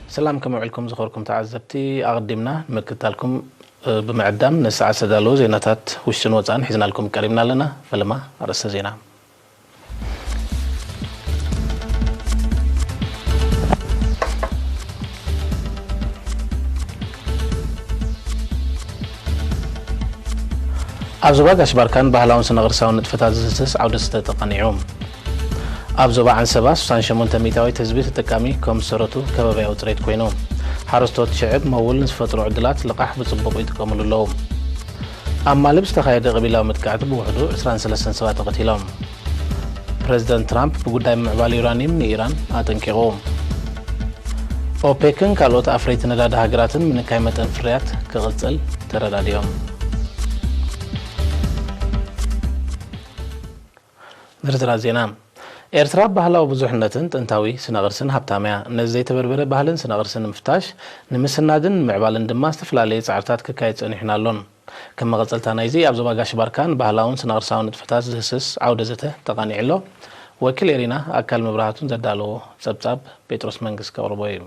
ሰላም ከመይ ውዒልኩም ዝኸበርኩም ተዓዘብቲ፣ ኣቐዲምና ንምክትታልኩም፣ እ፣ ብምዕዳም ንሰዓት ዝተዳለዉ ዜናታት ውሽጥን ወጻእን ሒዝናልኩም ቀሪብና ኣለና። ፈለማ ኣርእስተ ዜና። ኣብ ዞባ ጋሽ ባርካን ባህላውን ስነ ቅርሳውን ንጥፈታት ዝህስስ ዓውደ ዝስተ ተቐኒዑ። ኣብ ዞባ ዓንሰባ ስሳን ሸሞንተ ሚእታዊት ህዝቢ ተጠቃሚ ከም ዝሰረቱ ከባቢያዊ ጽሬት ኮይኑ። ሓረስቶት ሽዕብ መውል ንዝፈጥሩ ዕድላት ልቓሕ ብጽቡቕ ይጥቀምሉ ኣለዉ። ኣብ ማልብ ዝተኻየደ ቀቢላዊ መጥቃዕቲ ብውሕዱ ዕስራን ሰለስተን ሰባት ተቐቲሎም። ፕረዚደንት ትራምፕ ብጉዳይ ምምዕባል ዩራኒየም ንኢራን ኣጠንቂቑ። ኦፔክን ካልኦት ኣፍረይቲ ነዳዲ ሃገራትን ምንካይ መጠን ፍርያት ክቕጽል ተረዳዲኦም። ዝርዝራት ዜና። ኤርትራ ባህላዊ ብዙሕነትን ጥንታዊ ስነ ቅርስን ሃብታም እያ። ነዚ ዘይተበርበረ ባህልን ስነ ቅርስን ንምፍታሽ፣ ንምስናድን ንምዕባልን ድማ ዝተፈላለየ ጻዕርታት ክካየድ ጸኒሑን ኣሎን። ከም መቐጸልታ ናይዚ፣ ኣብ ዞባ ጋሽ ባርካ ንባህላውን ስነ ቅርሳውን ንጥፈታት ዝህስስ ዓውደ ዘተ ተቓኒዑ ኣሎ። ወኪል ኤሪና ኣካል መብራህቱን ዘዳለዎ ጸብጻብ ጴጥሮስ መንግስት ከቕርቦ እዩ።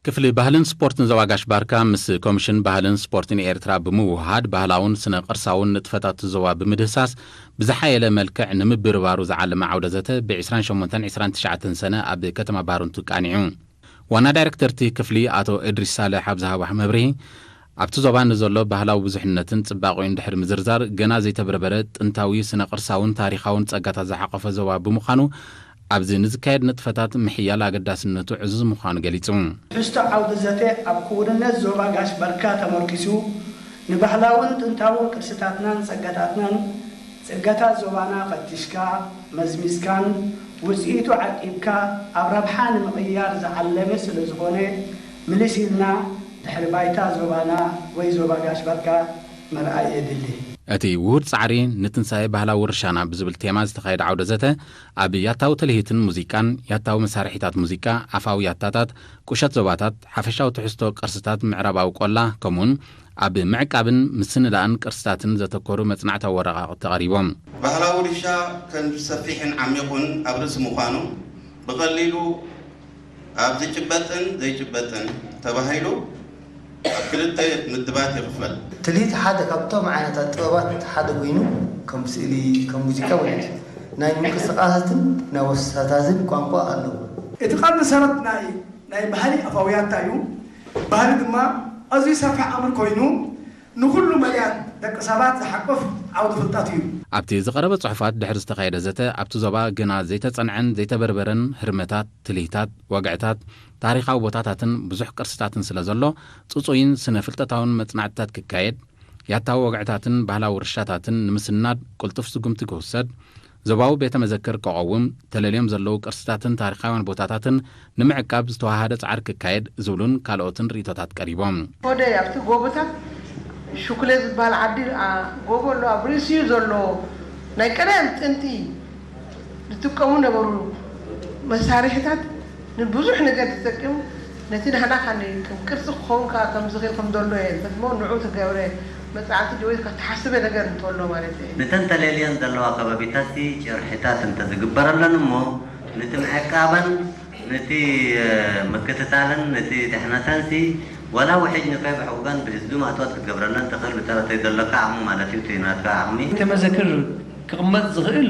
ክፍሊ ባህልን ስፖርትን ዞባ ጋሽ ባርካ ምስ ኮሚሽን ባህልን ስፖርትን ኤርትራ ብምውህሃድ፣ ባህላውን ስነ ቅርሳውን ንጥፈታት ዞባ ብምድህሳስ፣ ብዝሓየለ መልክዕ ንምብርባሩ ዝዓለመ ዓውደ ዘተ ብ ዕስራን ሸሞንተን ዕስራን ትሽዓተን ሰነ ኣብ ከተማ ባረንቱ ቃኒዑ። ዋና ዳይሬክተር እቲ ክፍሊ ኣቶ እድሪስ ሳልሕ ኣብ ዝሃቦ መብርሂ፣ ኣብቲ ዞባ ንዘሎ ባህላዊ ብዙሕነትን ጽባቐኡን ድሕሪ ምዝርዛር፣ ገና ዘይተበርበረ ጥንታዊ ስነ ቅርሳውን ታሪኻውን ጸጋታት ዝሓቖፈ ዞባ ብምዃኑ፣ ኣብዚ ንዝካየድ ንጥፈታት ምሕያል ኣገዳስነቱ ዕዙዝ ምዃኑ ገሊጹ። ትሕዝቶ ዓውዲ ዘተ ኣብ ክውንነት ዞባ ጋሽ ባርካ ተመርኪሱ፣ ንባህላውን ጥንታውን ቅርስታትናን ጸጋታትናን፣ ጸጋታት ዞባና ፈቲሽካ፣ መዝሚዝካን ውጽኢቱ ዓቂብካ ኣብ ረብሓ ንምቕያር ዝዓለመ ስለ ዝኾነ፣ ምልስ ኢልና ድሕሪ ባይታ ዞባና ወይ ዞባ ጋሽ ባርካ ምርኣይ የድሊ። እቲ ውሁድ ጻዕሪ ንትንሳኤ ባህላዊ ውርሻና ብዝብል ቴማ ዝተኻየደ ዓውደ ዘተ፣ ኣብ ያታዊ ትልሂትን ሙዚቃን፣ ያታዊ መሳርሒታት ሙዚቃ፣ ኣፋዊ ያታታት፣ ቁሸት ዞባታት፣ ሓፈሻዊ ትሕዝቶ ቅርስታት ምዕራባዊ ቆላ፣ ከምኡውን ኣብ ምዕቃብን ምስንዳእን ቅርስታትን ዘተኮሩ መጽናዕታዊ ወረቓቕቲ ቀሪቦም። ባህላዊ ውርሻ ከም ሰፊሕን ዓሚቑን ኣብ ርእሲ ምዃኑ፣ ብቐሊሉ ኣብ ዝጭበጥን ዘይጭበጥን ተባሂሉ ኣብ ክልተ ምድባት ይኽፈል። ትልሂት ሓደ ካብቶም ዓይነታት ጥበባት ሓደ ኮይኑ፣ ከም ስእሊ፣ ከም ሙዚቃ ማለት እዩ። ናይ ምንቅስቓሳትን ናይ ወሳታትን ቋንቋ ኣለዎ። እቲ ቀንዲ ሰረት ናይ፣ ናይ ባህሊ ኣፋውያታ እዩ። ባህሊ ድማ ኣዝዩ ሰፊሕ ኣምር ኮይኑ፣ ንኹሉ መዳያት ደቂ ሰባት ዝሓቁፍ ዓውዲ ፍልጠት እዩ። ኣብቲ ዝቐረበ ጽሑፋት ድሕሪ ዝተኻየደ ዘተ፣ ኣብቲ ዞባ ገና ዘይተጸንዐን ዘይተበርበረን ህርመታት፣ ትልሂታት፣ ወግዕታት፣ ታሪኻዊ ቦታታትን ብዙሕ ቅርስታትን ስለ ዘሎ፣ ጽጹይን ስነ-ፍልጠታውን መጽናዕትታት ክካየድ፣ ያታዊ ወግዕታትን ባህላዊ ውርሻታትን ንምስናድ ቅልጡፍ ስጉምቲ ክውሰድ፣ ዞባዊ ቤተ መዘክር ክቐውም፣ ተለልዮም ዘለዉ ቅርስታትን ታሪኻውያን ቦታታትን ንምዕቃብ ዝተዋሃደ ጻዕሪ ክካየድ ዝብሉን ካልኦትን ርእይቶታት ቀሪቦም። ኮደ ኣብቲ ጎቦታት ሹክለ ዝበሃል ዓዲ፣ ኣ፣ ጎቦ ኣሎ፣ ኣብ ርእሲኡ ዘሎ ናይ ቀደም ጥንቲ ዝጥቀሙ ነበሩ መሳርሒታት ንብዙሕ ነገር ዝጠቅም፣ ነቲ ናህና ካኒ ከም ቅርሲ ክኸውን ከኣ ከም ዝኽእል ከም ዘሎ እየ ዝፈልጥ እሞ፣ ንዑ ተገብረ መጻዕቲ ድወይ ከተሓስበ ነገር እንተሎ ማለት እየ። ነተን ተለልየን ዘለዋ ከባቢታትሲ ጭርሒታት እንተዝግበረለን እሞ፣ ነቲ ምዕቃበን፣ ነቲ፣ እ፣ ምክትታልን፣ ነቲ ድሕነተንሲ፣ ዋላ ውሒጅ ንከይብሕጉገን ብህዝቢ ማእቶት ክትገብረለን ትኽእል፣ ብተረተይ ዘለካ ዓቕሚ ማለት እዩ፣ እቲ ናትካ ዓቕሚ። ቤተ መዘክር ክቕመጥ ዝኽእል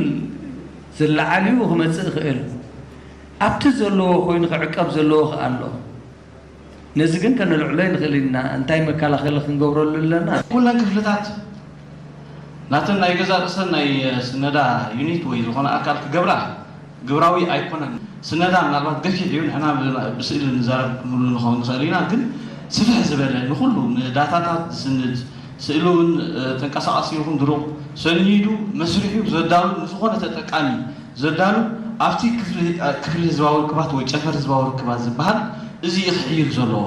ዝለዓል እዩ፣ ክመጽእ ይኽእል። ኣብቲ ዘለዎ ኮይኑ ክዕቀብ ዘለዎ ከኣ ኣሎ። ነዚ ግን ከነልዕሎ ኣይንኽእል ኢና። እንታይ መከላኸሊ ክንገብረሉ ኣለና? ኩለን ክፍልታት ናተን ናይ ገዛ ርእሰን ናይ ስነዳ ዩኒት ወይ ዝኾነ ኣካል ክገብራ ግብራዊ ኣይኮነን። ስነዳ ምናልባት ገፊሕ እዩ፣ ንሕና ብ-፣ ብስእሊ ንዛረብ ክብሉ ንኸውን ንኽእል ኢና፣ ግን ስፍሕ ዝበለ ንኹሉ ንዳታታት ዝስንድ ስእሊ እውን፣ እ፣ ተንቀሳቓሲ ይኹን ድሩቕ ሰኒዱ መስሪሑ ዘዳሉ ንዝኾነ ተጠቃሚ ዘዳሉ ኣብቲ ክፍሊ፣ እ፣ ክፍሊ ህዝባዊ ርክባት ወይ ጨንፈር ህዝባዊ ርክባት ዝበሃል እዚ እዩ ክሕይል ዘለዎ።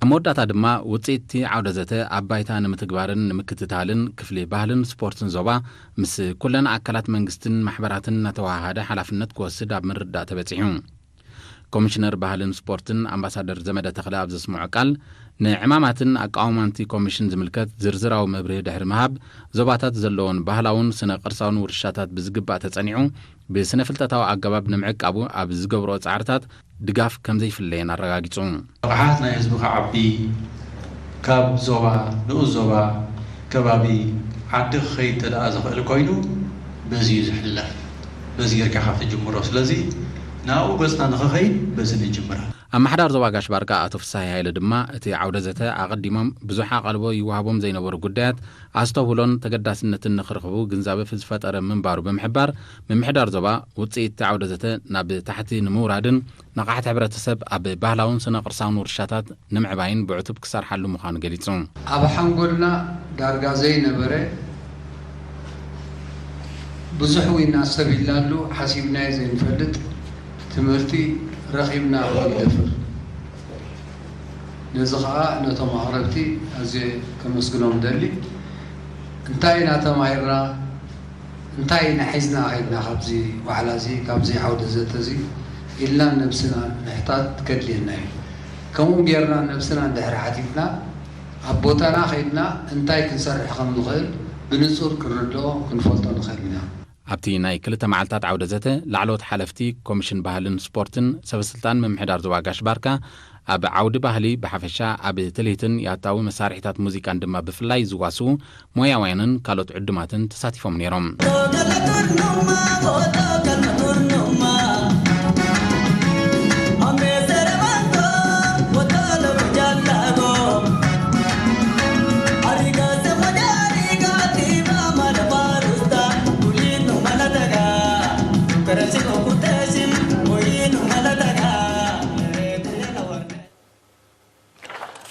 ኣብ መወዳእታ ድማ ውፅኢትቲ ዓውደ ዘተ ኣብ ባይታ ንምትግባርን ንምክትታልን ክፍሊ ባህልን ስፖርትን ዞባ ምስ ኩለን ኣካላት መንግስትን ማሕበራትን እናተዋሃደ ሓላፍነት ክወስድ ኣብ ምርዳእ ተበፂሑ። ኮሚሽነር ባህልን ስፖርትን ኣምባሳደር ዘመደ ተኽለ ኣብ ዘስምዖ ቃል፣ ንዕማማትን ኣቃውማንቲ ኮሚሽን ዝምልከት ዝርዝራዊ መብርሂ ድሕሪ ምሃብ፣ ዞባታት ዘለዎን ባህላውን ስነ ቅርሳውን ውርሻታት ብዝግባእ ተጸኒዑ ብስነ ፍልጠታዊ ኣገባብ ንምዕቃቡ ኣብ ዝገብርኦ ጻዕርታት ድጋፍ ከም ዘይፍለየን ኣረጋጊጹ። ብቕዓት ናይ ህዝቢ ክዓቢ፣ ካብ ዞባ ንኡስ ዞባ ከባቢ ዓዲ ክኸይድ እንተ ደኣ ዝኽእል ኮይኑ፣ በዚ እዩ ዝሕለፍ። በዚ ጌርካ ኢኻ ትጅምሮ። ስለዚ ናብኡ ገጽና ንኽኸይድ በዚ ንጅምራ። ኣመሓዳሪ ዞባ ጋሽ ባርካ ኣቶ ፍስሃይ ሃይለ ድማ፣ እቲ ዓውደ ዘተ ኣቐዲሞም ብዙሕ ኣቓልቦ ይወሃቦም ዘይነበሩ ጉዳያት ኣስተውህሎን ተገዳስነትን ንኽረኽቡ ግንዛበ ዝፈጠረ ምንባሩ ብምሕባር፣ ምምሕዳር ዞባ ውጽኢት እቲ ዓውደ ዘተ ናብ ታሕቲ ንምውራድን ንቕሓት ሕብረተሰብ ኣብ ባህላውን ስነ ቅርሳውን ውርሻታት ንምዕባይን ብዕቱብ ክሰርሓሉ ምዃኑ ገሊጹ። ኣብ ሓንጎልና ዳርጋ ዘይነበረ፣ ብዙሕ ዊና ሰቢልናሉ ሓሲብናዮ ዘይንፈልጥ ትምህርቲ ረኺብና ክብል ይደፍር። ነዚ ኸኣ ነቶም ኣቕረብቲ ኣዝየ ከመስግኖም እደሊ። እንታይ ኢና ተማሂርና? እንታይ ኢና ሒዝና ኸይድና ካብዚ ዋዕላ እዚ፣ ካብዚ ዓውደ ዘተ እዚ ኢልና ነብስና ምሕታት ከድልየና እዩ። ከምኡ ጌርና ነብስና እንድሕር ሓቲትና፣ ኣብ ቦታና ኸይድና እንታይ ክንሰርሕ ከም ንኽእል ብንጹር ክንርድኦ ክንፈልጦ ንኽእል ኢና። ኣብቲ ናይ ክልተ መዓልታት ዓውደ ዘተ፣ ላዕለዎት ሓለፍቲ ኮሚሽን ባህልን ስፖርትን፣ ሰበ ስልጣን ምምሕዳር ዞባ ጋሽ ባርካ፣ ኣብ ዓውዲ ባህሊ ብሓፈሻ፣ ኣብ ትልሂትን ያታዊ መሳርሒታት ሙዚቃን ድማ ብፍላይ ዝዋስኡ ሞያውያንን ካልኦት ዕዱማትን ተሳቲፎም ነይሮም።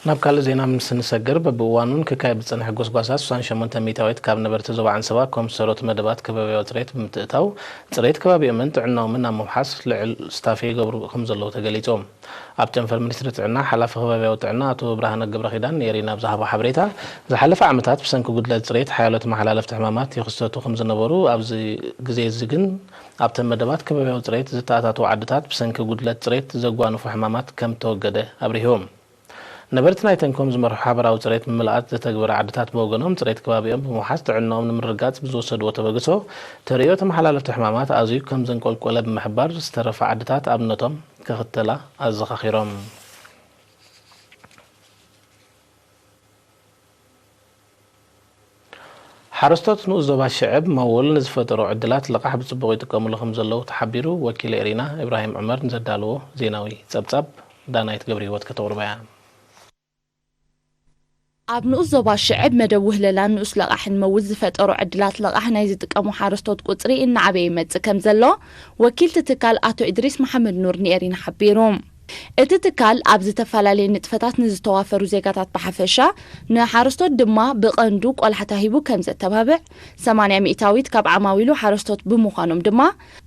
ናብ ካልእ ዜና ምስ ንሰግር፣ በብእዋኑን ክካየድ ብዝጸንሐ ጎስጓሳት፣ ስሳን ሸሞንተ ሚእታዊት ካብ ነበርቲ ዞባ ዓንሰባ ኮምሰሮት መደባት ከባብያዊ ጽሬት ብምትእታው፣ ጽሬት ከባቢኦምን ጥዕናኦምን ኣብ ምውሓስ ልዑል ስታፌ ይገብሩ ከም ዘለዉ ተገሊጹ። ኣብ ጨንፈር ሚኒስትሪ ጥዕና፣ ሓላፊ ከባብያዊ ጥዕና ኣቶ ብርሃነ ገብረኺዳን ንኤሪና ኣብ ዝሃቦ ሓበሬታ፣ ዝሓለፈ ዓመታት ብሰንኪ ጉድለት ጽሬት ሓያሎ ተመሓላለፍቲ ሕማማት ይኽሰቱ ከም ዝነበሩ፣ ኣብዚ ግዜ እዚ ግን ኣብተን መደባት ከባብያዊ ጽሬት ዝተኣታተዉ ዓድታት ብሰንኪ ጉድለት ጽሬት ዘጓንፉ ሕማማት ከም ተወገደ ኣብሪሁ። ነበርቲ ናይተን ኮም ዝመርሑ ሓበራዊ ጽሬት ምምልኣት ዘተግበራ ዓድታት ብወገኖም፣ ጽሬት ከባቢኦም ብምውሓስ ጥዕናኦም ንምርግጋጽ ብዝወሰድዎ ተበግሶ፣ ተርእዮ ተመሓላለፍቲ ሕማማት ኣዝዩ ከም ዘንቆልቆለ ብምሕባር፣ ዝተረፋ ዓድታት ኣብነቶም ክኽተላ ኣዘኻኺሮም። ሓረስቶት ንኡስ ዞባ ሽዕብ መውል ንዝፈጠሮ ዕድላት ልቓሕ ብጽቡቕ ይጥቀሙሉ ከም ዘለዉ ተሓቢሩ። ወኪል ኤሪና ኢብራሂም ዑመር ንዘዳለዎ ዜናዊ ጸብጻብ ዳናይት ገብረህይወት ከተቕርቦ እያ። ኣብ ንኡስ ዞባ ሽዕብ መደብ ውህለላን ንኡስ ለቓሕን መውል ዝፈጠሮ ዕድላት ለቓሕ ናይ ዝጥቀሙ ሓረስቶት ቁጽሪ እናዓበየ ይመጽእ ከም ዘሎ ወኪል እቲ ትካል ኣቶ ኢድሪስ መሓመድ ኑር ንኤሪና ሓቢሩ። እቲ ትካል ኣብ ዝተፈላለየ ንጥፈታት ንዝተዋፈሩ ዜጋታት ብሓፈሻ፣ ንሓረስቶት ድማ ብቐንዱ ቆላሕታ ሂቡ ከም ዘተባብዕ፣ ሰማንያ ሚእታዊት ካብ ዓማዊሉ ሓረስቶት ብምዃኖም ድማ፣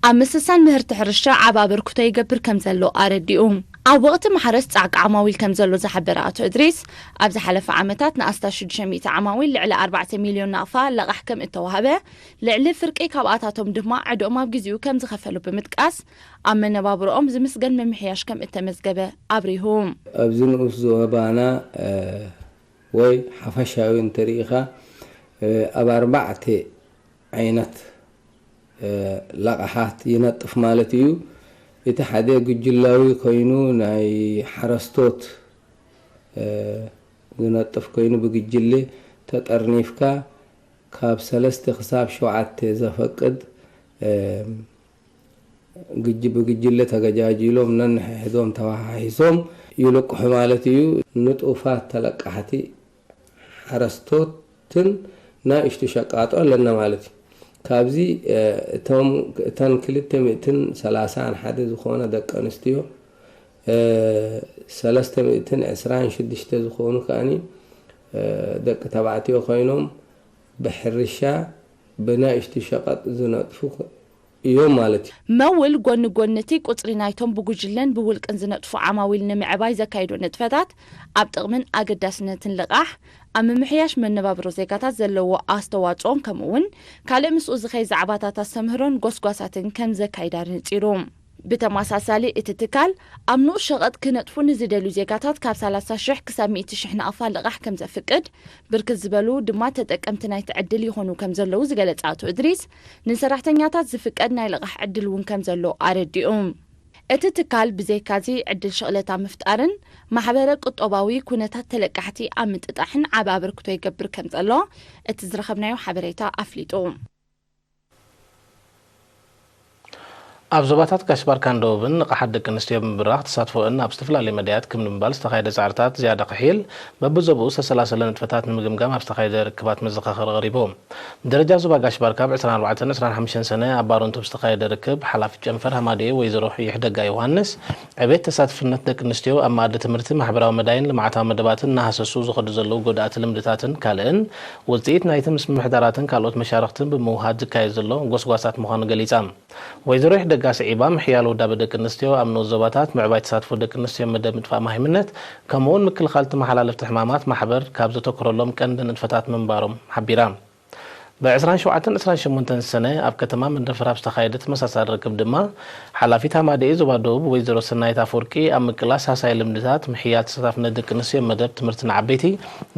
ኣብ ምስሳን ምህርቲ ሕርሻ ዓቢ ኣበርክቶ ይገብር ከም ዘሎ ኣረዲኡ። ኣብ ወቕቲ ማሕረስ ጻዕቂ ዓማዊል ከም ዘሎ ዝሓበረ ኣቶ እድሪስ፣ ኣብ ዝሓለፈ ዓመታት ንኣስታት ሽዱሽተ ሚእቲ ዓማዊል ልዕሊ ኣርባዕተ ሚልዮን ናቕፋ ለቓሕ ከም እተዋህበ፣ ልዕሊ ፍርቂ ካብኣታቶም ድማ ዕድኦም ኣብ ግዜኡ ከም ዝኸፈሉ ብምጥቃስ፣ ኣብ መነባብሮኦም ዝምስገን ምምሕያሽ ከም እተመዝገበ ኣብሪሁ። ኣብዚ ንኡስ ዞባና፣ እ፣ ወይ ሓፈሻዊ እንተሪኢኻ፣ እ፣ ኣብ ኣርባዕተ ዓይነት፣ እ፣ ለቓሓት ይነጥፍ ማለት እዩ። እቲ ሓደ ጉጅላዊ ኮይኑ ናይ ሓረስቶት፣ እ፣ ዝነጥፍ ኮይኑ ብጉጅለ ተጠርኒፍካ ካብ ሰለስተ ክሳብ ሸውዓተ ዘፈቅድ፣ እ፣ ግጅ-፣ ብጉጅለ ተገጃጂሎም ነንሕድሕዶም ተወሓሒሶም ይልቅሑ ማለት እዩ። ንጡፋት ተለቃሕቲ ሓረስቶትን ናእሽቱ ሸቃጦ ኣለና ማለት እዩ። ካብዚ፣ እ፣ እቶም፣ እተን ክልተ ሚእትን ሰላሳን ሓደ ዝኾና ደቂ ኣንስትዮ፣ እ፣ ሰለስተ ሚእትን ዕስራን ሽዱሽተ ዝኾኑ ከኣኒ፣ እ፣ ደቂ ተባዕትዮ ኮይኖም ብሕርሻ ብናእሽቱ ሸቐጥ ዝነጥፉ እዮም ማለት እዩ። መውል ጎኒ ጎኒ እቲ ቁፅሪ ናይቶም ብጉጅለን ብውልቅን ዝነጥፉ ዓማዊል ንምዕባይ ዘካይዶ ንጥፈታት ኣብ ጥቕምን ኣገዳስነትን ልቓሕ፣ ኣብ ምምሕያሽ መነባብሮ ዜጋታት ዘለዎ ኣስተዋፅኦን ከምኡ እውን ካልእ ምስኡ ዝኸይ ዛዕባታት ኣስተምህሮን ጎስጓሳትን ከም ዘካይድ ኣነፂሩ። ብተመሳሳሊ እቲ ትካል ኣብ ንኡስ ሸቐጥ ክነጥፉ ንዝደልዩ ዜጋታት ካብ ሰላሳ ሽሕ ክሳብ ሚእቲ ሽሕ ናቕፋ ልቓሕ ከም ዘፍቅድ፣ ብርክት ዝበሉ ድማ ተጠቀምቲ ናይቲ ዕድል ይኾኑ ከም ዘለዉ ዝገለጸ ኣቶ እድሪስ፣ ንሰራሕተኛታት ዝፍቀድ ናይ ልቓሕ ዕድል እውን ከም ዘሎ ኣረዲኡ። እቲ ትካል ብዘይካዚ ዕድል ሽቕለት ኣብ ምፍጣርን ማሕበረ ቁጠባዊ ኩነታት ተለቃሕቲ ኣብ ምጥጣሕን ዓቢ ኣበርክቶ ይገብር ከም ዘሎ እቲ ዝረኸብናዮ ሓበሬታ ኣፍሊጡ። ኣብ ዞባታት ጋሽ ባርካን ደቡብን ንቕሓት ደቂ ኣንስትዮ ብምብራኽ ተሳትፎአን ኣብ ዝተፈላለዩ መዳያት ክብ ንምባል ዝተኻየደ ጻዕርታት ዝያዳ ክሕይል በብዞብኡ ዝተሰላሰለ ንጥፈታት ንምግምጋም ኣብ ዝተኻየደ ርክባት መዘኻኸሪ ቀሪቡ። ብደረጃ ዞባ ጋሽ ባርካ ብ ዕስራን ኣርባዕተን ዕስራን ሓሙሽተን ሰነ ኣብ ባሮንቶ ብዝተኻየደ ርክብ ሓላፊት ጨንፈር ሃማደኤ ወይዘሮ ይሕደጋ ዮሃንስ ዕቤት ተሳትፍነት ደቂ ኣንስትዮ ኣብ መኣዲ ትምህርቲ፣ ማሕበራዊ መዳይን ልምዓታዊ መደባትን እናሃሰሱ ዝኸዱ ዘለዉ ጎዳእቲ ልምድታትን ካልእን ውፅኢት ናይቲ ምስ ምምሕዳራትን ካልኦት መሻርኽትን ብምውሃድ ዝካየድ ዘሎ ጎስጓሳት ምዃኑ ገሊጻ። ወይዘሮ ይሕደጋ ስዒባ ምሕያል ውዳበ ደቂ ኣንስትዮ ኣብ ንኡስ ዞባታት ምዕባይ ተሳትፎ ደቂ ኣንስትዮ መደብ ምጥፋእ ማሂምነት ከምኡውን ምክልኻል ተመሓላለፍቲ ሕማማት ማሕበር ካብ ዘተኩረሎም ቀንዲ ንጥፈታት ምንባሮም ሓቢራ። ብ ዕስራን ሸውዓተን ዕስራን ሸሞንተን ሰነ ኣብ ከተማ መንደፈራ ኣብ ዝተኻየደ ተመሳሳሊ ርክብ ድማ ሓላፊት ሃማደኤ ዞባ ደቡብ ወይዘሮ ሰናይት ኣፈወርቂ ኣብ ምቅላስ ሃሳይ ልምድታት ምሕያል ተሳታፍነት ደቂ ኣንስትዮ መደብ ትምህርቲ ንዓበይቲ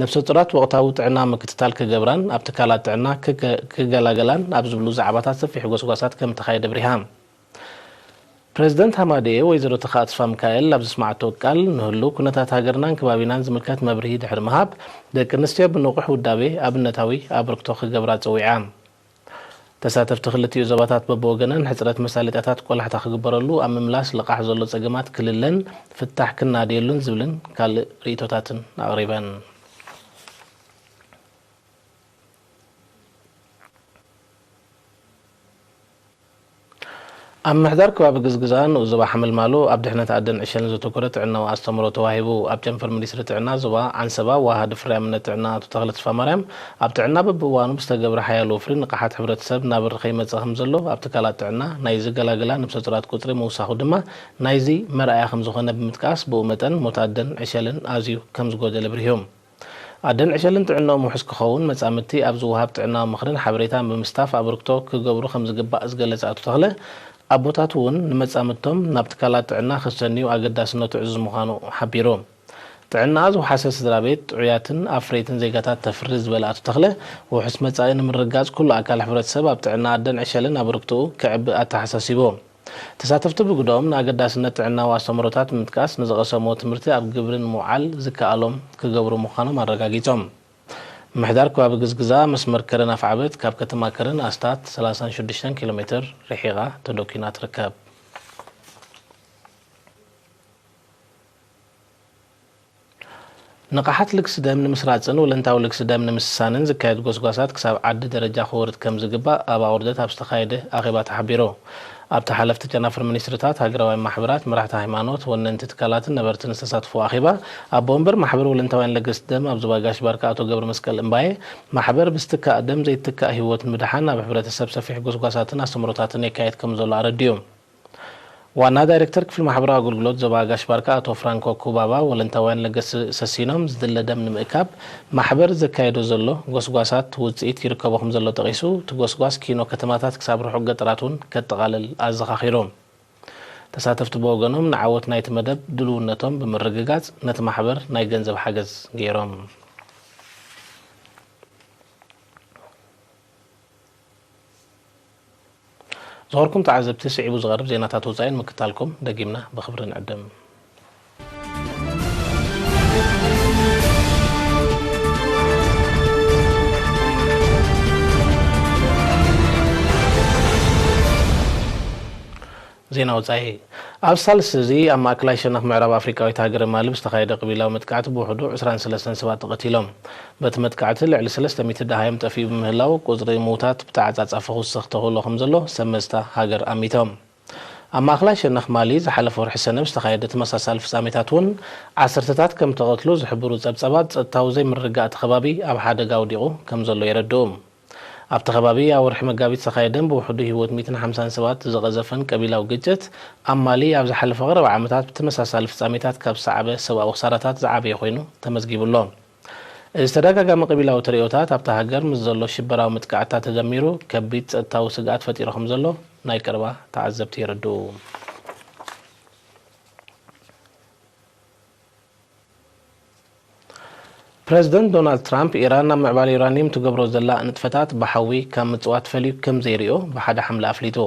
ነብሰ ጡራት ወቕታዊ ጥዕና ምክትታል ክገብራን ኣብ ትካላት ጥዕና ክገላገላን ኣብ ዝብሉ ዛዕባታት ሰፊሕ ጎስጓሳት ከም ተኻየደ ኣብሪሃ። ፕሬዝደንት ሃማደኤ ወይዘሮ ተኻእ ተስፋሚካኤል ኣብ ዘስማዓቶ ቃል ንህሉው ኩነታት ሃገርናን ከባቢናን ዝምልከት መብርሂ ድሕሪ ምሃብ ደቂ ኣንስትዮ ብንቑሕ ውዳቤ ኣብነታዊ ኣበርክቶ ክገብራ ጸዊዓ። ተሳተፍቲ ክልቲኡ ዞባታት በብወገነን ሕፅረት መሳለጥያታት ቆላሕታ ክግበረሉ ኣብ ምምላስ ልቓሕ ዘሎ ፀገማት ክልለን ፍታሕ ክናድየሉን ዝብልን ካልእ ርእይቶታትን ኣቕሪበን። ኣብ ምሕዳር ከባቢ ግዝግዛ ንኡስ ዞባ ሓመልማሎ ኣብ ድሕነት ኣደን ዕሸልን ዘተኮረ ጥዕናዊ ኣስተምሮ ተዋሂቡ። ኣብ ጨንፈር ሚኒስትሪ ጥዕና ዞባ ዓንሰባ ዋሃዲ ፍርያምነት ጥዕና ኣቶ ተኽለ ተስፋማርያም ኣብ ጥዕና በብእዋኑ ብዝተገብረ ሓያል ወፍሪ ንቕሓት ሕብረተሰብ እናበረኸ ይመጽእ ከም ዘሎ ኣብ ትካላት ጥዕና ናይ ዝገላግላ ነብሰ ጡራት ቁጽሪ ምውሳኹ ድማ ናይዚ መርኣያ ከም ዝኾነ ብምጥቃስ ብኡ መጠን ሞት ኣደን ዕሸልን ኣዝዩ ከም ዝጎደለ ኣብሪሁ። ኣደን ዕሸልን ጥዕንኦም ውሑስ ክኸውን መጻምድቲ ኣብ ዝወሃብ ጥዕናዊ ምኽርን ሓበሬታን ብምስታፍ ኣበርክቶ ክገብሩ ከም ዝግባእ ዝገለጸ ኣቶ ተኽለ፣ ኣቦታት እውን ንመጻምድቶም ናብ ትካላት ጥዕና ክሰንዩ ኣገዳስነቱ ዕዙዝ ምዃኑ ሓቢሩ። ጥዕናኣ ዝወሓሰ ስድራ ቤት ጥዑያትን ኣፍረይትን ዜጋታት ተፍሪ ዝበለ ኣቶ ተኽለ፣ ውሑስ መጻኢ ንምርግጋጽ ኩሉ ኣካል ሕብረተሰብ ኣብ ጥዕና ኣደን ዕሸልን ኣበርክቶኡ ከዕቢ ኣተሓሳሲቡ። ተሳተፍቲ ብግደኦም ንኣገዳስነት ጥዕናዊ ኣስተምህሮታት ብምጥቃስ ንዝቐሰምዎ ትምህርቲ ኣብ ግብሪ ንምውዓል ዝከኣሎም ክገብሩ ምዃኖም ኣረጋጊጾም። ምሕዳር ከባቢ ግዝግዛ መስመር ከረን ኣፍዓበት ካብ ከተማ ከረን ኣስታት ሰላሳን ሽዱሽተን ኪሎ ሜትር ርሒቓ ተደኲና ትርከብ። ንቕሓት ልግሲ ደም ንምስራጽን ወለንታዊ ልግሲ ደም ንምስሳንን ዝካየድ ጎስጓሳት ክሳብ ዓዲ ደረጃ ክወርድ ከም ዝግባእ ኣብ ኣቑርደት ኣብ ዝተኻየደ ኣኼባ ተሓቢሩ። ኣብቲ ሓለፍቲ ጨናፍር ሚኒስትርታት፣ ሃገራውያን ማሕበራት፣ መራሕቲ ሃይማኖት፣ ወነንቲ ትካላትን ነበርትን ዝተሳትፍዎ ኣኼባ፣ ኣቦ ወንበር ማሕበር ወለንታውያን ለገስቲ ደም ኣብ ዞባ ጋሽ ባርካ ኣቶ ገብረመስቀል እምባየ፣ ማሕበር ብዝትካእ ደም ዘይትካእ ህይወት ንምድሓን ኣብ ሕብረተሰብ ሰፊሕ ጎስጓሳትን ኣስተምህሮታትን የካየድ ከም ዘሎ ኣረዲኡ። ዋና ዳይሬክተር ክፍሊ ማሕበራዊ ኣገልግሎት ዞባ ጋሽ ባርካ ኣቶ ፍራንኮ ኩባባ፣ ወለንታውያን ለገስቲ ሰሲኖም ዝድለ ደም ንምእካብ ማሕበር ዘካየዶ ዘሎ ጎስጓሳት ውፅኢት ይርከቦ ከም ዘሎ ጠቒሱ፣ እቲ ጎስጓስ ኪኖ ከተማታት ክሳብ ርሑቕ ገጠራት እውን ከጠቓልል ኣዘኻኺሩ። ተሳተፍቲ ብወገኖም ንዓወት ናይቲ መደብ ድልውነቶም ብምርግጋፅ ነቲ ማሕበር ናይ ገንዘብ ሓገዝ ገይሮም። ዝኸበርኩም ተዓዘብቲ፣ ስዒቡ ዝቐርብ ዜናታት ወጻኢ ንምክታልኩም ደጊምና ብኽብሪ ንዕድም። ዜና ወጻኢ። ኣብ ሳልስቲ እዚ ኣብ ማእከላይ ሸነኽ ምዕራብ ኣፍሪቃዊት ሃገረ ማሊ ብዝተኻየደ ቀቢላዊ መጥቃዕቲ ብውሕዱ ዕስራን ሰለስተን ሰባት ተቐቲሎም። በቲ መጥቃዕቲ ልዕሊ ሰለስተ ሚእቲ ደሃዮም ጠፊኡ ብምህላው፣ ቁጽሪ ምዉታት ብተዓጻጻፊ ክውስኽ ተኽእሎ ከም ዘሎ ሰብ መዝታ ሃገር ኣሚቶም። ኣብ ማእከላይ ሸነኽ ማሊ ዝሓለፈ ወርሒ ሰነ ብዝተኻየደ ተመሳሳሊ ፍጻሜታት እውን ዓሰርተታት ከም ተቐትሉ ዝሕብሩ ጸብጻባት፣ ጸጥታዊ ዘይምርግጋእ እቲ ከባቢ ኣብ ሓደጋ ወዲቑ ከም ዘሎ የረድኡ። ኣብቲ ከባቢ ኣብ ወርሒ መጋቢት ዝተኻየደን ብውሕዱ ህይወት ሚእትን ሓምሳን ሰባት ዝቐዘፈን ቀቢላዊ ግጭት ኣብ ማሊ ኣብ ዝሓለፈ ቀረባ ዓመታት ብተመሳሳሊ ፍጻሜታት ካብ ዝሰዓበ ሰብኣዊ ክሳራታት ዝዓበየ ኮይኑ ተመዝጊቡ ኣሎ። እዚ ተደጋጋሚ ቀቢላዊ ተርእዮታት ኣብታ ሃገር ምስ ዘሎ ሽበራዊ መጥቃዕትታት ተደሚሩ ከቢድ ጸጥታዊ ስግኣት ፈጢሩ ከም ዘሎ ናይ ቀረባ ተዓዘብቲ የረድኡ። ፕረዚደንት ዶናልድ ትራምፕ፣ ኢራን ናብ ምዕባለ ዩራኒየም ትገብሮ ዘላ ንጥፈታት ብሓዊ ካብ ምጽዋት ፈልዩ ከም ዘይርእዮ ብሓደ ሓምለ ኣፍሊጡ።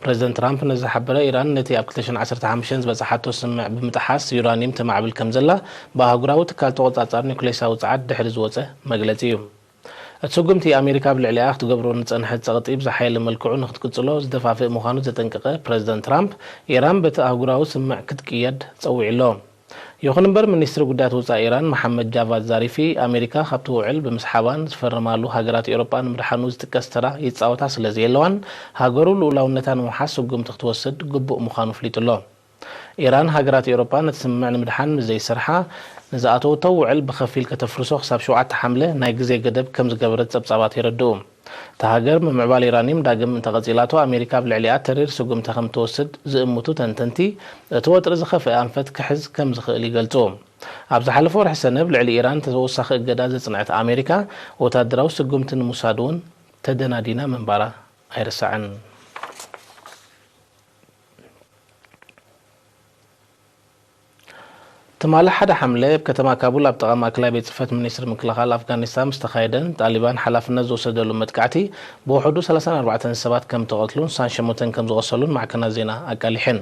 ፕረዚደንት ትራምፕ ነዚ ዝሓበረ፣ ኢራን ነቲ ኣብ ክልተ ሽሕን ዓሰርተ ሓሙሽተን ዝበጽሓቶ ስምምዕ ብምጥሓስ ዩራኒየም ተማዕብል ከም ዘላ ብኣህጉራዊ ትካል ተቖጻጻሪ ኒውክሌሳዊ ጸዓት ድሕሪ ዝወጸ መግለጺ እዩ። እቲ ስጉምቲ፣ ኣሜሪካ ኣብ ልዕሊኣ ክትገብሮ ንጸንሐት ጸቕጢ ብዝሓየለ መልክዑ ንክትቅጽሎ ዝደፋፍእ ምዃኑ ዘጠንቀቐ ፕረዚደንት ትራምፕ፣ ኢራን በቲ ኣህጉራዊ ስምምዕ ክትቅየድ ጸዊዑ ኣሎ። ይኹን እምበር፣ ሚኒስትሪ ጉዳያት ወጻኢ ኢራን መሓመድ ጃቫድ ዛሪፊ፣ ኣሜሪካ ካብቲ ውዕል ብምስሓባን ዝፈረማሉ ሃገራት ኤውሮጳ ንምድሓኑ ዝጥቀስ ተራ ይጻወታ ስለ ዘየለዋን፣ ሃገሩ ልኡላውነታ ንምውሓስ ስጉምቲ ክትወስድ ግቡእ ምዃኑ ኣፍሊጡ ኣሎ። ኢራን፣ ሃገራት ኤውሮጳ ነቲ ስምምዕ ንምድሓን ምስ ዘይሰርሓ፣ ንዝኣተወቶ ውዕል ብኸፊል ከተፍርሶ ክሳብ ሸውዓተ ሓምለ ናይ ግዜ ገደብ ከም ዝገበረት ጸብጻባት የረድኡ። እታ ሃገር ምምዕባል ዩራኒየም ዳግም እንተቐጺላቶ፣ ኣሜሪካ ኣብ ልዕሊኣ ተሪር ስጉምቲ ከም ትወስድ ዝእምቱ ተንተንቲ፣ እቲ ወጥሪ ዝኸፍአ ኣንፈት ክሕዝ ከም ዝኽእል ይገልጹ። ኣብ ዝሓለፈ ወርሒ ሰነ፣ ኣብ ልዕሊ ኢራን ተወሳኺ እገዳ ዘጽንዐት ኣሜሪካ፣ ወታደራዊ ስጉምቲ ንምውሳድ እውን ተደናዲና ምንባራ ኣይርሳዕን። ትማሊ ሓደ ሓምለ፣ ኣብ ከተማ ካቡል ኣብ ጥቓ ማእከላይ ቤት ጽሕፈት ሚኒስትሪ ምክልኻል ኣፍጋኒስታን ዝተኻየደን ጣሊባን ሓላፍነት ዝወሰደሉ መጥቃዕቲ፣ ብውሕዱ ሰላሳን ኣርባዕተን ሰባት ከም ተቐትሉን ስሳን ሸሞንተን ከም ዝቖሰሉን ማዕከናት ዜና ኣቃሊሐን።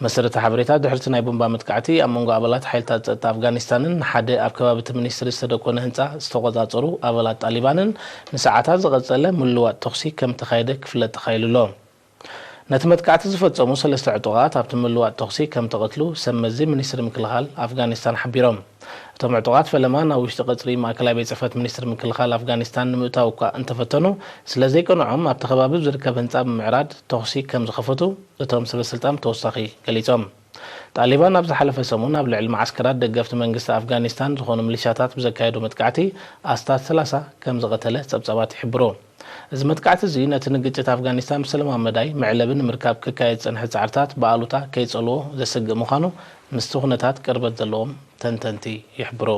መሰረተ ሓበሬታ፣ ድሕርቲ ናይ ቦምባ መጥቃዕቲ፣ ኣብ መንጎ ኣባላት ሓይልታት ጸጥታ ኣፍጋኒስታንን ንሓደ ኣብ ከባቢ እቲ ሚኒስትሪ ዝተደኮነ ህንጻ ዝተቖጻጸሩ ኣባላት ጣሊባንን ንሰዓታት ዝቐጸለ ምልውዋጥ ተኹሲ ከም እተኻየደ ክፍለጥ ተኻኢሉ ኣሎ። ነቲ መጥቃዕቲ ዝፈጸሙ ሰለስተ ዕጡቓት ኣብቲ ምልውዋጥ ተኹሲ ከም ተቐትሉ ሰብ መዚ ሚኒስትሪ ምክልኻል ኣፍጋኒስታን ሓቢሮም። እቶም ዕጡቓት ፈለማ ናብ ውሽጢ ቀጽሪ ማእከላይ ቤት ጽሕፈት ሚኒስትሪ ምክልኻል ኣፍጋኒስታን ንምእታው እኳ እንተፈተኑ፣ ስለ ዘይቀንዖም ኣብቲ ከባቢ ዝርከብ ህንጻ ብምዕራድ ተኹሲ ከም ዝኸፈቱ እቶም ሰበ ስልጣን ብተወሳኺ ገሊጾም። ጣሊባን ኣብ ዝሓለፈ ሰሙን ኣብ ልዕሊ መዓስከራት ደገፍቲ መንግስቲ ኣፍጋኒስታን ዝኾኑ ሚሊሻታት ብዘካየዶ መጥቃዕቲ ኣስታት ሰላሳ ከም ዝቐተለ ጸብጻባት ይሕብሩ። እዚ መጥቃዕቲ እዚ ነቲ ንግጭት ኣፍጋኒስታን ብሰላማዊ መዳይ መዕለቢ ንምርካብ ክካየድ ዝጸንሐ ጻዕርታት ብኣሉታ ከይጸልዎ ዘስግእ ምዃኑ ምስቲ ኩነታት ቅርበት ዘለዎም ተንተንቲ ይሕብሩ።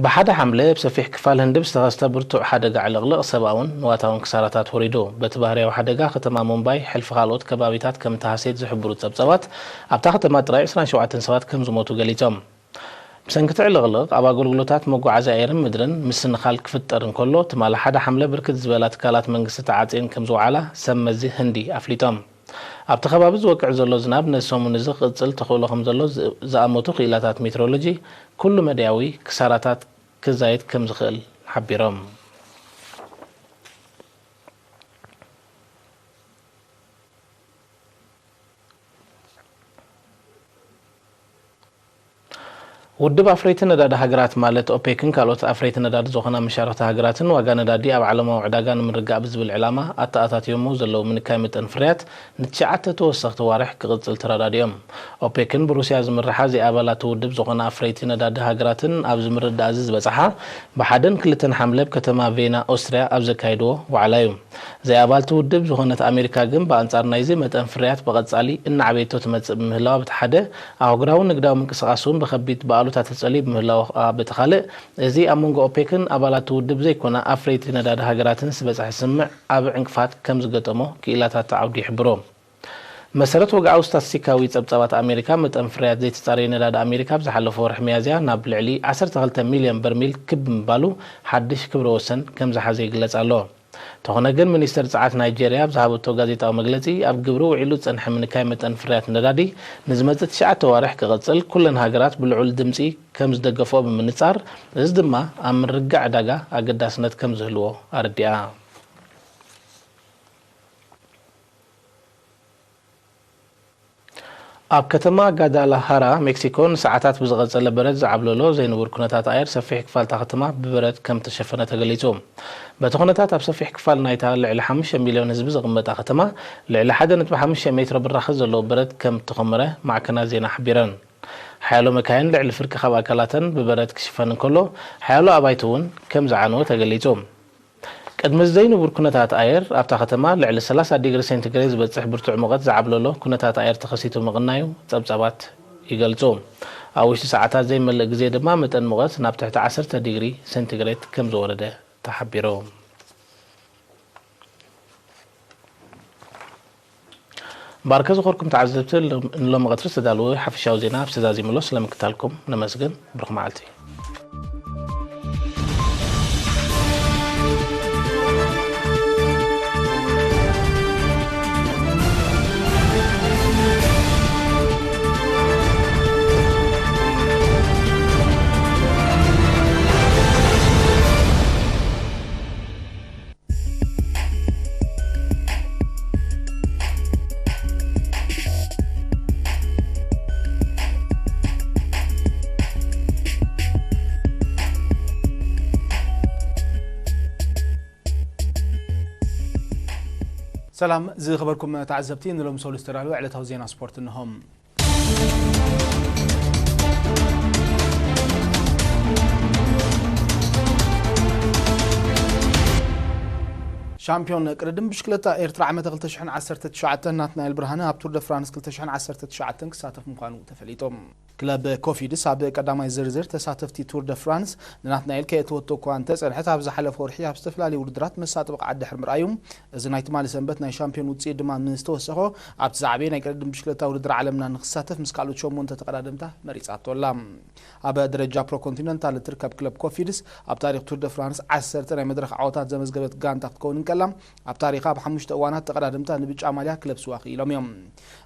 ብሓደ ሓምለ፣ ኣብ ሰፊሕ ክፋል ህንዲ ብዝተኸስተ ብርቱዕ ሓደጋ ዕልቕልቕ፣ ሰብኣውን ንዋታውን ክሳራታት ወሪዱ። በቲ ባህርያዊ ሓደጋ፣ ከተማ ሙምባይ፣ ሕልፊ ካልኦት ከባቢታት ከም እተሃስየት ዝሕብሩ ጸብጻባት፣ ኣብታ ከተማ ጥራይ ዕስራን ሸውዓተን ሰባት ከም ዝሞቱ ገሊጾም። ብሰንኪ እቲ ዕልቕልቕ፣ ኣብ ኣገልግሎታት መጓዓዝያ ኣየርን ምድርን ምስንኻል ክፍጠር እንከሎ፣ ትማሊ ሓደ ሓምለ ብርክት ዝበላ ትካላት መንግስቲ ተዓጽየን ከም ዝወዓላ ሰብ መዚ ህንዲ ኣፍሊጦም። ኣብቲ ከባቢ ዝወቅዕ ዘሎ ዝናብ ነዚ ሰሙን እዚ ክቕጽል ተኽእሎ ከም ዘሎ ዝ-፣ ዝኣመቱ ክኢላታት ሜትሮሎጂ፣ ኩሉ መዳያዊ ክሳራታት ክዛየድ ከም ዝኽእል ሓቢሮም። ውድብ ኣፍረይቲ ነዳዲ ሃገራት ማለት ኦፔክን ካልኦት ኣፍረይቲ ነዳዲ ዝኾና መሻርኽቲ ሃገራትን ዋጋ ነዳዲ ኣብ ዓለማዊ ዕዳጋ ንምርጋእ ብዝብል ዕላማ ኣተኣታትዮሞ ዘለዉ ምንካይ መጠን ፍርያት ንትሽዓተ ተወሰኽቲ ኣዋርሕ ክቕጽል ተረዳዲኦም። ኦፔክን ብሩስያ ዝምርሓ ዘይኣባላት ውድብ ዝኾና ኣፍረይቲ ነዳዲ ሃገራትን ኣብዚ ምርድዳእ እዚ ዝበጽሓ ብሓደን ክልተን ሓምለ ኣብ ከተማ ቬና ኦስትርያ ኣብ ዘካየድዎ ዋዕላ እዩ። ዘይኣባልቲ ውድብ ዝኾነት ኣሜሪካ ግን ብኣንጻር ናይዚ መጠን ፍርያት ብቐጻሊ እናዕበየቶ ትመጽእ ብምህላዋ፣ በቲ ሓደ ኣህጉራዊ ንግዳዊ ምንቅስቓስ እውን ብኸቢድ ብኣሉታ ተጸልዩ ብምህላዋ፣ በቲ ካልእ እዚ ኣብ መንጎ ኦፔክን ኣባላት ውድብ ዘይኮና ኣፍረይቲ ነዳዲ ሃገራትን ዝበጽሐ ስምምዕ ዓቢ ዕንቅፋት ከም ዝገጠሞ ክኢላታት እቲ ዓውዲ ይሕብሩ። መሰረት ወግዓዊ ስታትስቲካዊ ጸብጻባት ኣሜሪካ፣ መጠን ፍርያት ዘይተጻረየ ነዳዲ ኣሜሪካ ኣብ ዝሓለፈ ወርሒ ሚያዝያ ናብ ልዕሊ ዓሰርተ ክልተ ሚልዮን በርሚል ክብ ምባሉ ሓድሽ ክብረ ወሰን ከም ዝሓዘ ይግለጽ ኣሎ። እንተኾነ ግን፣ ሚኒስተር ጸዓት ናይጄርያ ኣብ ዝሃበቶ ጋዜጣዊ መግለጺ፣ ኣብ ግብሪ ውዒሉ ዝጸንሐ ምንካይ መጠን ፍርያት ነዳዲ ንዝመጽእ ትሽዓተ ኣዋርሕ ክቕጽል፣ ኩለን ሃገራት ብልዑል ድምጺ ከም ዝደገፍኦ ብምንጻር፣ እዚ ድማ ኣብ ምርግጋእ ዕዳጋ ኣገዳስነት ከም ዝህልዎ ኣረዲኣ። ኣብ ከተማ ጋዳላሃራ ሜክሲኮ ንሰዓታት ብዝቐጸለ በረድ ዝዓብለሎ ዘይንቡር ኩነታት ኣየር ሰፊሕ ክፋል እታ ከተማ ብበረድ ከም እተሸፈነ ተገሊጹ። በቲ ኩነታት ኣብ ሰፊሕ ክፋል ናይታ ልዕሊ ሓሙሽተ ሚልዮን ህዝቢ ዝቕመጣ ከተማ ልዕሊ ሓደ ነጥቢ ሓሙሽተ ሜትሮ ብራኸ ዘለዎ በረድ ከም እተኾመረ ማዕከናት ዜና ሓቢረን። ሓያሎ መካይን ልዕሊ ፍርቂ ካብ ኣካላተን ብበረድ ክሽፈን እንከሎ፣ ሓያሎ ኣባይቲ እውን ከም ዝዓነወ ተገሊጹ። ቅድሚ ዘይንቡር ኩነታት ኣየር ኣብታ ከተማ ልዕሊ ሰላሳ ዲግሪ ሴንቲግሬድ ዝበጽሕ ብርቱዕ ሙቐት ዝዓብለሎ ኩነታት ኣየር ተኸሲቱ ምቕናዩ ጸብጻባት ይገልጹ። ኣብ ውሽጢ ሰዓታት ዘይመልእ ግዜ ድማ መጠን ሙቐት ናብ ትሕቲ ዓሰርተ ዲግሪ ሴንቲግሬድ ከም ዝወረደ ተሓቢሩ። ባርከ ዝኾርኩም ተዓዘብቲ፣ ንሎም-፣ ንሎሚ ቀትሪ ዝተዳለወ ሓፈሻዊ ዜና ኣብ ዝተዛዚምሎ ስለምክታልኩም ነመስግን። ብሩኽ መዓልቲ። ሰላም ዝኸበርኩም ተዓዘብቲ፣ ንሎም ሰሉስ ዝተዳለወ ዕለታዊ ዜና ስፖርት እንሆም። ሻምፒዮን ቅድድም ብሽክለታ ኤርትራ ዓመተ ክልተ ሽሕን ዓሰርተ ትሽዓተን ናትናኤል ብርሃነ ኣብ ቱር ደ ፍራንስ ክልተ ሽሕን ዓሰርተ ትሽዓተን ክሳተፍ ምዃኑ ተፈሊጡ። ክለብ ኮፊድስ ኣብ ቀዳማይ ዝርዝር ተሳተፍቲ ቱር ደ ፍራንስ ንናትናኤል ከየእተወቶ እኳ እንተጸንሐት፣ ኣብ ዝሓለፈ ወርሒ ኣብ ዝተፈላለዩ ውድድራት መሳጢ ብቕዓት ድሕሪ ምርኣዩ፣ እዚ ናይ ትማሊ ሰንበት ናይ ሻምፒዮን ውጽኢት ድማ ምስ ተወሰኾ፣ ኣብቲ ዝዓበየ ናይ ቅድድም ብሽክለታ ውድድር ዓለምና ንክሳተፍ ምስ ካልኦት ሸሞንተ ተቐዳደምታ መሪጻቶ ኣላ። ኣብ ደረጃ ፕሮ ኮንቲነንታል እትርከብ ክለብ ኮፊድስ ኣብ ታሪኽ ቱር ደ ፍራንስ ዓሰርተ ናይ መድረኽ ዓወታት ዘመዝገበት ጋንታ ክትከውን እንከላ፣ ኣብ ታሪኻ ኣብ ሓሙሽተ እዋናት ተቐዳደምታ ንብጫ ማልያ ክለብ ስዋ ክኢሎም እዮም።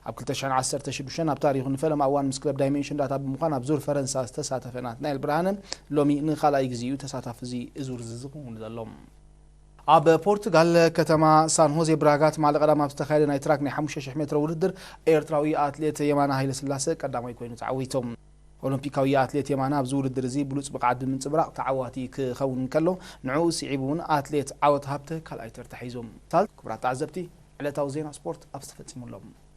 ኣብ ክልተ ሽሕን ዓሰርተ ሽዱሽተን ኣብ ታሪኹ ንፈለማ እዋን ምስ ክለብ ዳይሜንሽን ዳታ ብምዃን ኣብ ዙር ፈረንሳ ዝተሳተፈ ናትናኤል ብርሃነ ሎሚ ንኻልኣይ ግዜ እዩ ተሳታፊ እዚ ዙር እዚ ዝኸውን ዘሎ። ኣብ ፖርቱጋል ከተማ ሳን ሆዜ ብራጋ ትማሊ ቀዳም ኣብ ዝተኻየደ ናይ ትራክ ናይ ሓሙሽተ ሽሕ ሜትሮ ውድድር ኤርትራዊ ኣትሌት የማነ ሃይለስላሰ ቀዳማይ ኮይኑ ተዓዊቱ። ኦሎምፒካዊ ኣትሌት የማነ ኣብዚ ውድድር እዚ ብሉጽ ብቕዓት ብምንጽብራቕ ተዓዋቲ ክኸውን እንከሎ፣ ንዕኡ ስዒቡ እውን ኣትሌት ዓወት ሃብተ ካልኣይ ተርታ ሒዙ። ሳልት ክቡራት ተዓዘብቲ፣ ዕለታዊ ዜና ስፖርት ኣብዚ ተፈጺሙ ኣሎ።